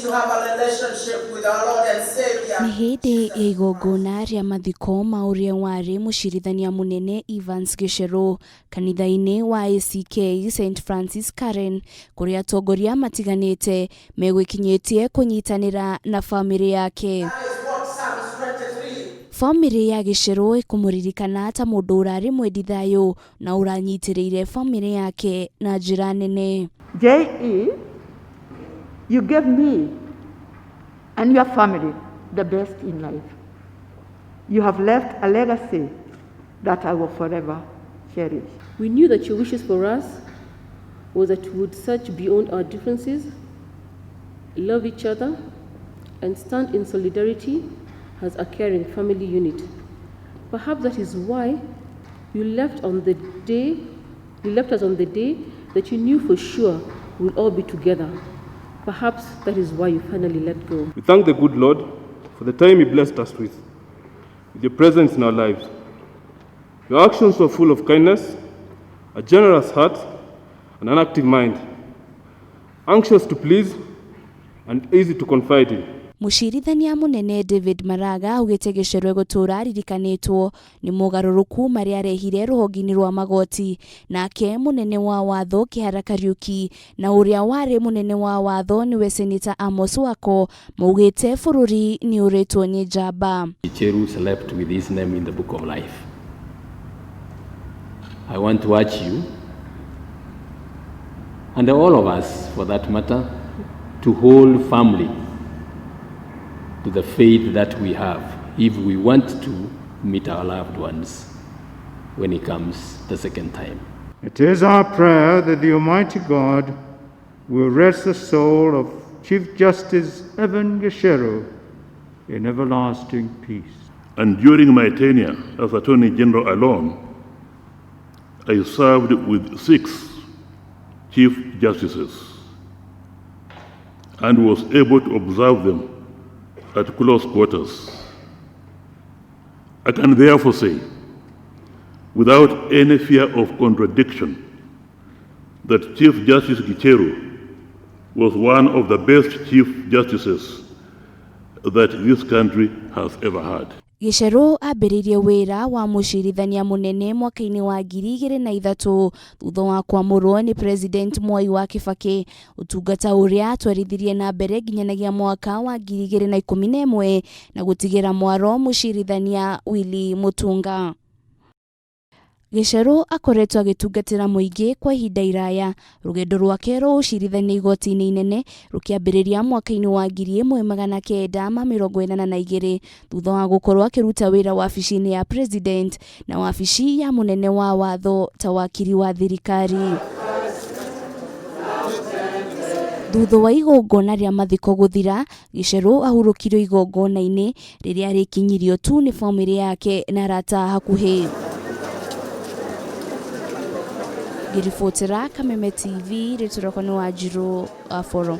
to have a relationship with our Lord and Savior. Nĩ hĩndĩ ya igongona rĩa mathiko ma ũrĩa warĩ mũcirithania mũnene Evans Gicheru kanitha-inĩ wa ACK St Francis Karen kũrĩa atongoria matiganĩte megwĩkinyĩtie kũnyitanĩra na bamĩrĩ yake. That is what Psalms 23 Bamĩrĩ ya Gicheru ĩkũmũririkana ta mũndũ ũrarĩ mwendi thayũ na ũranyitĩrĩire bamĩrĩ yake na njĩra nene. J.E., you gave me and your family the best in life. You have left a legacy that I will forever cherish. We knew that your wishes for us was that we would search beyond our differences, love each other, and stand in solidarity as a caring family unit. Perhaps that is why you left on the day you left us on the day that you knew for sure we'll all be together. Perhaps that is why you finally let go. We thank the good Lord for the time He blessed us with your presence in our lives. Your actions were full of kindness, a generous heart, and an active mind, anxious to please and easy to confide in. Mũcirithania mũnene David Maraga augĩte Gicheru egũtũũra aririkanĩtwo nĩ mogarũrũku marĩa arehire rũhonge-inĩ rwa magoti. Nake mũnene wa watho Kĩhara Kariũki na ũrĩa warĩ mũnene wa watho nĩwe Seneta Amos Wako maugĩte bũrũri nĩ ũrĩtwo nĩ njamba. Gicheru slept with his name in the book of life. I want to urge you, and all of us for that matter, to hold firmly to the faith that we have if we want to meet our loved ones when he comes the second time. It is our prayer that the Almighty God will rest the soul of Chief Justice Evan Gicheru in everlasting peace. And during my tenure as Attorney General alone, I served with 6 Chief Justices and was able to observe them at close quarters. I can therefore say, without any fear of contradiction, that Chief Justice Gicheru was one of the best Chief Justices that this country has ever had. Gicheru ambĩrĩirie wĩra wa mũcirithania mũnene mwaka-inĩ wa 2003 thutha wa kwamũrwo nĩ President Mwai wa Kibaki, ũtungata ũrĩa atwarithirie na mbere nginyanagia mwaka wa 2011 na gũtigĩra mwaro mũcirithania Willy Mutunga. Gicheru akoretwo agĩtungatĩra mũingĩ kwa ihinda iraya. Rũgendo rwake rwa ũcirithania igoti-inĩ inene rũkĩambĩrĩria mwaka-inĩ wa 1982 thutha wa gũkorwo akĩruta wĩra wabici-inĩ ya President na wabici ya mũnene wa watho ta wakiri wa thirikari. Thutha wa igongona rĩa mathiko gũthira, Gicheru ahurũkirio igongona-inĩ rĩrĩa rĩkinyirio tu nĩ bamĩrĩ yake na arata a hakuhĩ. Ngĩribotera Kameme TV, rĩtwa rĩakwa nĩ Wanjirũ Aforo.